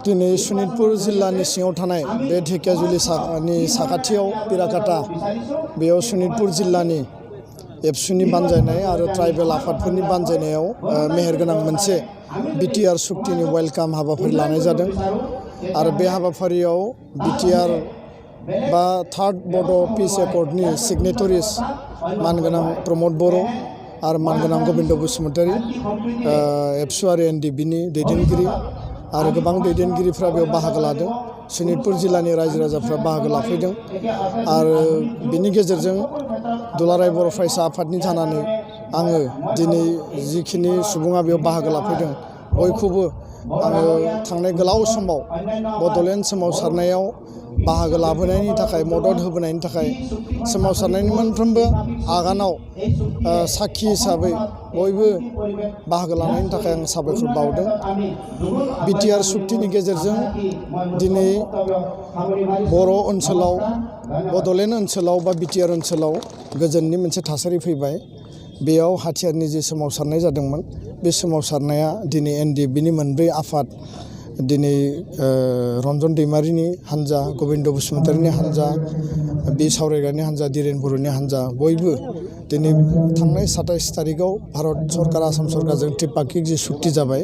दिनै सनितपुर जिल्लानि सिङाव थानाय बे ढेकियाजुलिनि साखाथियाव पिराकाटा बेयाव सनितपुर जिल्लानि एबसुनि बानजायनाय आरो ट्राइबेल आफादफोरनि बानजायनायाव मेहेरगोनां मोनसे बिटिआर सुक्तिनि वेलकाम हाबाफारि लानाय जादों आरो बे हाबाफारियाव बिटिआर बा थार्ड बड' पिस एकर्डनि सिगनेटरिस मानगोनां प्रमद बर' आरो मानगोनां गबिन्द बसुमतारी एबसु आरो एनडिबिनि दैदेनगिरि आरो गोबां दैदेनगिरिफ्रा बेयाव बाहागो लादों। सनितपुर जिल्लानि रायजो राजाफ्रा बाहागो लाफैदों आरो बिनि गेजेरजों दुलाराय बर' फरायसा आफादनि जानानै आङो दिनै जिखिनि सुबुङा बेयाव बाहागो लाफैदों बयखौबो आङो थांनाय गोलाव समाव बड'लेण्ड सोमावसारनायाव बाहागो लाबोनायनि थाखाय मदद होबोनायनि थाखाय सोमावसारनायनि मोनफ्रोमबो आगानाव साखि हिसाबै बयबो बाहागो लानायनि थाखाय आं साबायखर बावदों। बिटिआर सुक्तिनि गेजेरजों दिनै बर' ओनसोलाव बड'लेण्ड ओनसोलाव बा बिटिआर ओनसोलाव गोजोननि मोनसे थासारि फैबाय। बेयाव हाथियारनि जे सोमावसारनाय जादोंमोन बे सोमावसारनाया दिनै एनडिएफबिनि मोनब्रै आफाद दिनै रन्जन दैमारिनि हान्जा, गबिन्द बसुमतारीनि हान्जा, बि सावरायग्रानि हान्जा, दिरेन बर'नि हान्जा बयबो दिनै थांनाय 27 तारिखआव भारत सरकार आसाम सरकारजों त्रिपाक्षिक जि सुक्ति जाबाय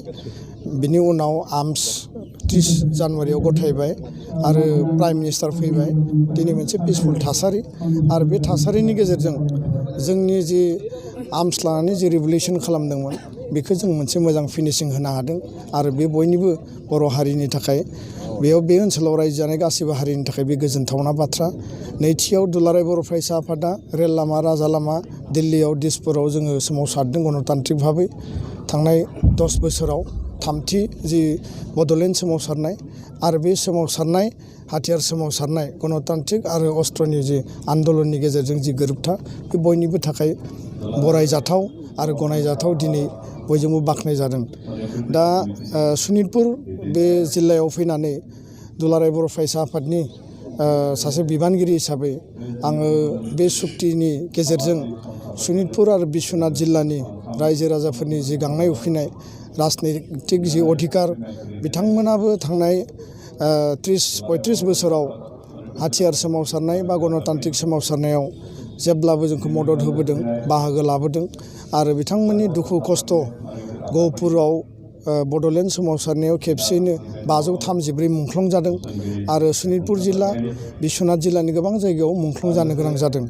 बिनि उनाव आर्म्स 30 जानुवारियाव गथायबाय आरो प्राइम मिनिस्टार फैबाय। दिनै मोनसे पिसफुल थासारि आरो बे थासारिनि गेजेरजों जोंनि जि आर्म्स लानानै जि रिभलिउसन खालामदोंमोन बेखौ जों मोनसे मोजां फिनिशिं होनो हादों आरो बे बयनिबो बर' हारिनि थाखाय बेयाव बे ओनसोलाव रायजो जानाय गासैबो हारिनि थाखाय बे गोजोनथावना बाथ्रा। नैथियाव दुलाराय बर' फरायसा आफादा रेल लामा, राजा लामा, दिल्लीयाव दिसपुराव जोङो सोमावसारदों गणतान्त्रिक भाबै थांनाय 10 बोसोराव थामथि जि बड'लेण्ड सोमावसारनाय आरो बे सोमावसारनाय हाथियार सोमावसारनाय गणतान्त्रिक आरो अस्त्रनि जि आन्दलननि गेजेरजों जि गोरोबथा बे बयनिबो थाखाय बरायजाथाव आरो गनायजाथाव दिनै बयजोंबो बाख्नाय जादों। दा सनितपुर बे जिल्लायाव फैनानै दुलाराय बर' फरायसा आफादनि सासे बिबानगिरि हिसाबै आङो बे सुक्तिनि गेजेरजों सनितपुर आरो बिश्वनाथ जिल्लानि रायजो राजाफोरनि जि गांनाय उखैनाय राजनैतिक जि अधिकार बिथांमोनाबो थांनाय 30-35 बोसोराव हाथियार सोमावसारनाय बा गणतान्त्रिक सोमावसारनायाव जेब्लाबो जोंखौ मदद होबोदों, बाहागो लाबोदों आरो बिथांमोननि दुखु खस्थ' गहपुराव बड'लेण्ड सोमावसारनायाव खेबसेयैनो 533 मुंख्लं जादों आरो सनितपुर जिल्ला, बिश्वनाथ जिल्लानि गोबां जायगायाव मुंख्लं जानो गोनां जादों।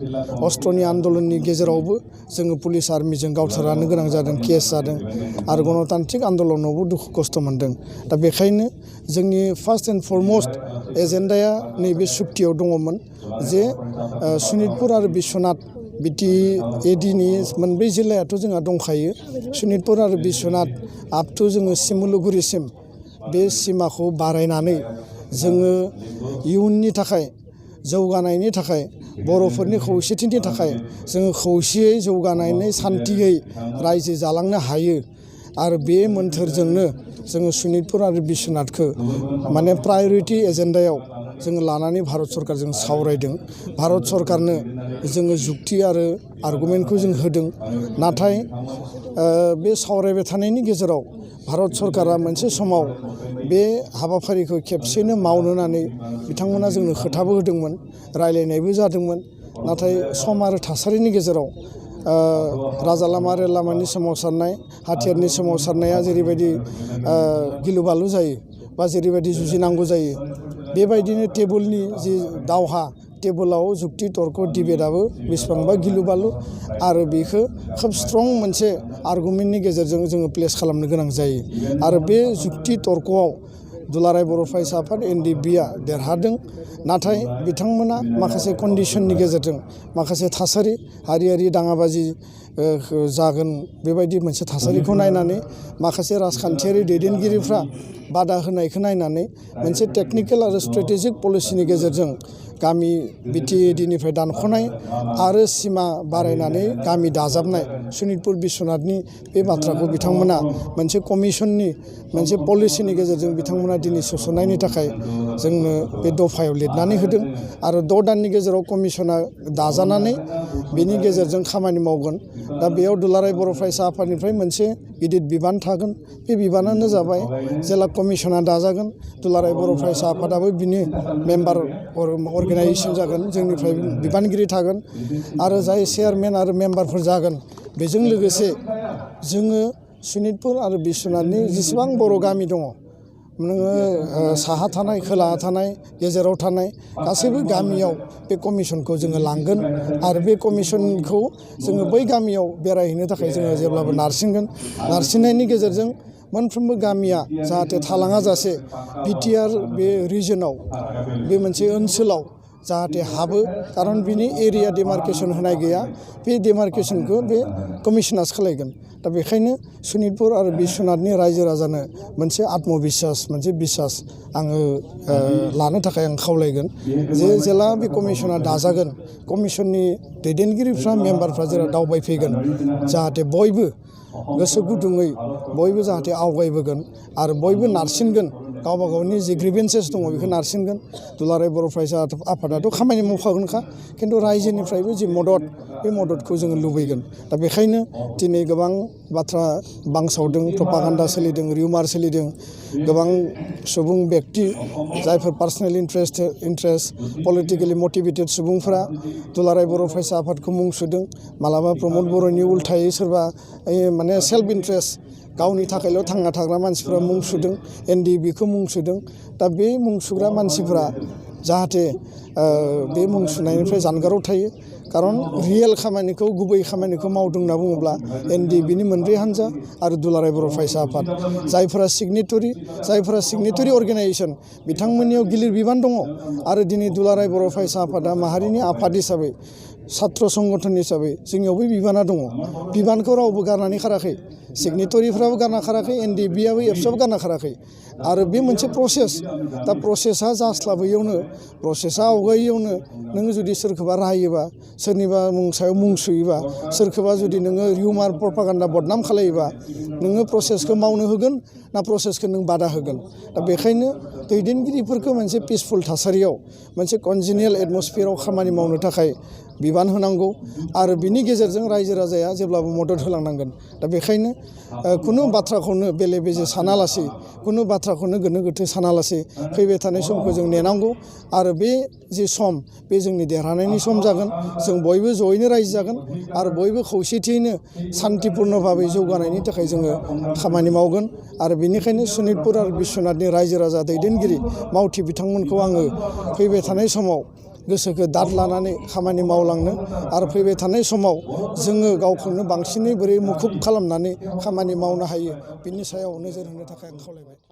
अस्त्रनि आन्दलननि गेजेरावबो जोङो पुलिस आर्मिजों गावथारजानो गोनां जादों, केस जादों आरो गणतान्त्रिक आन्दलनावबो दुखु खस्थ' मोनदों। दा बेखायनो जोंनि फार्स्ट एन्ड फरमस्ट एजेन्डाया नैबे सुक्तियाव दङमोन जे सनितपुर आरो बिश्वनाथ बिटिएडिनि मोनब्रै जिल्लायाथ' जोंहा दंखायो। सनितपुर आरो बिश्वनाथ आप टु जोङो सिमुलुगुरिसिम बे सिमाखौ बारायनानै जोङो इयुननि थाखाय जौगानायनि थाखाय बर'फोरनि खौसेथिनि थाखाय जोङो खौसेयै जौगानानै सान्थियै रायजो जालांनो हायो आरो बे मोन्थोरजोंनो जोङो सनितपुर आरो बिश्वनाथखौ माने प्रायरिटि एजेन्डायाव जोङो लानानै भारत सरकारजों सावरायदों। भारत सरकारनो जोङो जुक्ति आरो आर्गुमेन्टखौ जों होदों। नाथाय बे सावरायबाय थानायनि गेजेराव भारत सरकारा मोनसे समाव बे हाबाफारिखौ खेबसेनो मावनो होननानै बिथांमोना जोंनो खोथाबो होदोंमोन, रायलायनायबो जादोंमोन। नाथाय सम आरो थासारिनि गेजेराव राजा लामा, रेल लामानि सोमावसारनाय, हाथियारनि सोमावसारनाया जेरैबायदि गिलु बालु जायो बा जेरैबायदि जुजिनांगौ जायो बेबायदिनो टेबोलनि जि दावहा, टेबोलाव जुक्ति तर्क डिबेटआबो बेसेबांबा गिलु बालु आरो बेखौ खोब स्ट्रं मोनसे आर्गुमेन्टनि गेजेरजों जोङो प्लेस खालामनो गोनां जायो आरो बे जुक्ति तर्कआव दुलाराय बर' फरायसा आफाद एनडिएफबिआ देरहादों। नाथाय बिथांमोना माखासे कन्डिसननि गेजेरजों माखासे थासारि हारियारि दाङाबाजि जागोन बेबायदि मोनसे थासारिखौ नायनानै माखासे राजखान्थियारि दैदेनगिरिफ्रा बादा होनायखौ नायनानै मोनसे टेकनिकेल आरो स्ट्रेटेजिक पलिसिनि गेजेरजों गामि बिटिएडिनिफ्राय दानख'नाय आरो सिमा बारायनानै गामि दाजाबनाय सनितपुर बिश्वनाथनि बे बाथ्राखौ बिथांमोना मोनसे कमिसननि मोनसे पलिसिनि गेजेरजों बिथांमोना दिनै सोसननायनि थाखाय जोंनो बे दफायाव लिरनानै होदों आरो 6 दाननि गेजेराव कमिसना दाजानानै बेनि गेजेरजों खामानि मावगोन। दा बेयाव दुलाराय बर' फरायसा आफादनिफ्राय मोनसे गिदिर बिबान थागोन। बे बिबानानो जाबाय जेला कमिसना दाजागोन दुलाराय बर' फरायसा आफादाबो बिनि मेम्बार अर्गेनाइजेसन जागोन, जोंनिफ्राय बिबानगिरि थागोन आरो जाय चेयारमेन आरो मेम्बारफोर जागोन बेजों लोगोसे जोङो सनितपुर आरो बिश्वनाथनि जेसेबां बर' गामि दङ, नोङो साहा थानाय, खोलाहा थानाय, गेजेराव थानाय गासैबो गामियाव बे कमिसनखौ जोङो लांगोन आरो बे कमिसनखौ जोङो बै गामियाव बेरायहैनो थाखाय जोङो जेब्लाबो नारसिनगोन। नारसिननायनि गेजेरजों मोनफ्रोमबो गामिया जाहाथे थालाङा जासे बिटिआर बे रिजनाव, बे मोनसे ओनसोलाव जाहाथे हाबो, खारन बिनि एरिया डेमार्केसन होनाय गैया। बे डेमार्केसनखौ बे कमिसनासो खालायगोन। दा बेखायनो सनितपुर आरो बिश्वनाथनि रायजो राजानो मोनसे आत्मबिश्वास, मोनसे बिसास आङो लानो थाखाय आं खावलायगोन जे जेला बे कमिसना दाजागोन, कमिसननि दैदेनगिरिफ्रा, मेम्बारफ्रा जेराव दावबायफैगोन, जाहाथे बयबो गोसो गुदुङै बयबो जाहाथे आवगायबोगोन आरो बयबो नारसिनगोन, गावबा गावनि जि ग्रिभेन्सेस दङ बेखौ नारसिनगोन। दुलाराय बर' फरायसा आफादाथ' खामानि मावखागोनखा, खिन्थु रायजोनिफ्रायबो जि मदद, बे मददखौ जोङो लुबैगोन। दा बेखायनो दिनै गोबां बाथ्रा बांसावदों, प्रपागान्डा सोलिदों, रिउमार सोलिदों। गोबां सुबुं बेक्ति जायफोर पार्सनेल इन्ट्रेस्ट पलिटिकेलि मटिभेटेड सुबुंफोरा दुलाराय बर' फरायसा आफादखौ मुं सुदों। मालाबा प्रमद बर'नि उल्थायै सोरबा माने सेल्फ इन्ट्रेस्ट, गावनि थाखायल' थांना थाग्रा मानसिफ्रा मुं सुदों, NDBखौ मुं सुदों। दा बे मुं सुग्रा मानसिफ्रा जाहाथे बे मुं सुनायनिफ्राय जानगाराव थायो। खारन रियेल खामानिखौ, गुबै खामानिखौ मावदों होनना बुङोब्ला NDBनि मोनब्रै हान्जा आरो दुलाराय बर' फरायसा आफाद, जायफोरा सिगनेटरि अर्गेनाइजेसन, बिथांमोननियाव गिलिर बिबान दङ। आरो दिनै दुलाराय बर' फरायसा आफादा माहारिनि आफाद हिसाबै, सात्र संगठन हिसाबै जोंनियावबो बिबाना दङ। बिबानखौ रावबो गारनानै खाराखै, सिगनेटरिफ्राबो गारना खाराखै, NDBआबो एबसुआबो गारना खाराखै। आरो बे मोनसे प्रसेस। दा प्रसेसा जास्लाबैयावनो, प्रसेसा आवगायैयावनो नोङो जुदि सोरखौबा रायोबा, सोरनिबा सायाव मुं सुयोबा, सोरखौबा जुदि नोङो रिउमार प्रपागान्डा बदनाम खालायोबा, नोङो प्रसेसखौ मावनो होगोन ना प्रसेसखौ नों बादा होगोन? दा बेखायनो दैदेनगिरिफोरखौ मोनसे पिसफुल थासारियाव, मोनसे कनजिनियेल एटमस्फियाराव खामानि मावनो थाखाय बिबान होनांगौ आरो बिनि गेजेरजों रायजो राजाया जेब्लाबो मदद होलांनांगोन। दा बेखायनो खुनु बाथ्राखौनो बेले बेजे सानालासे, खुनु बाथ्राखौनो गोनो गोथो सानालासे फैबाय थानाय समखौ जों नेनांगौ आरो बे जि सम, बे जोंनि देरहानायनि सम जागोन। जों बयबो जयैनो रायजो जागोन आरो बयबो खौसेथियैनो सान्तिपुर्ण भाबै जौगानायनि थाखाय जोङो खामानि मावगोन। आरो बेनिखायनो सनितपुर आरो बिश्वनाथनि रायजो राजा दैदेनगिरि मावथि बिथांमोनखौ आङो फैबाय थानाय समाव गोसोखौ दाद लानानै खामानि मावलांनो आरो फैबाय थानाय समाव जोङो गावखौनो बांसिनै बोरै मुखुब खालामनानै खामानि मावनो हायो, बिनि सायाव नोजोर होनो थाखाय आं खावलायबाय।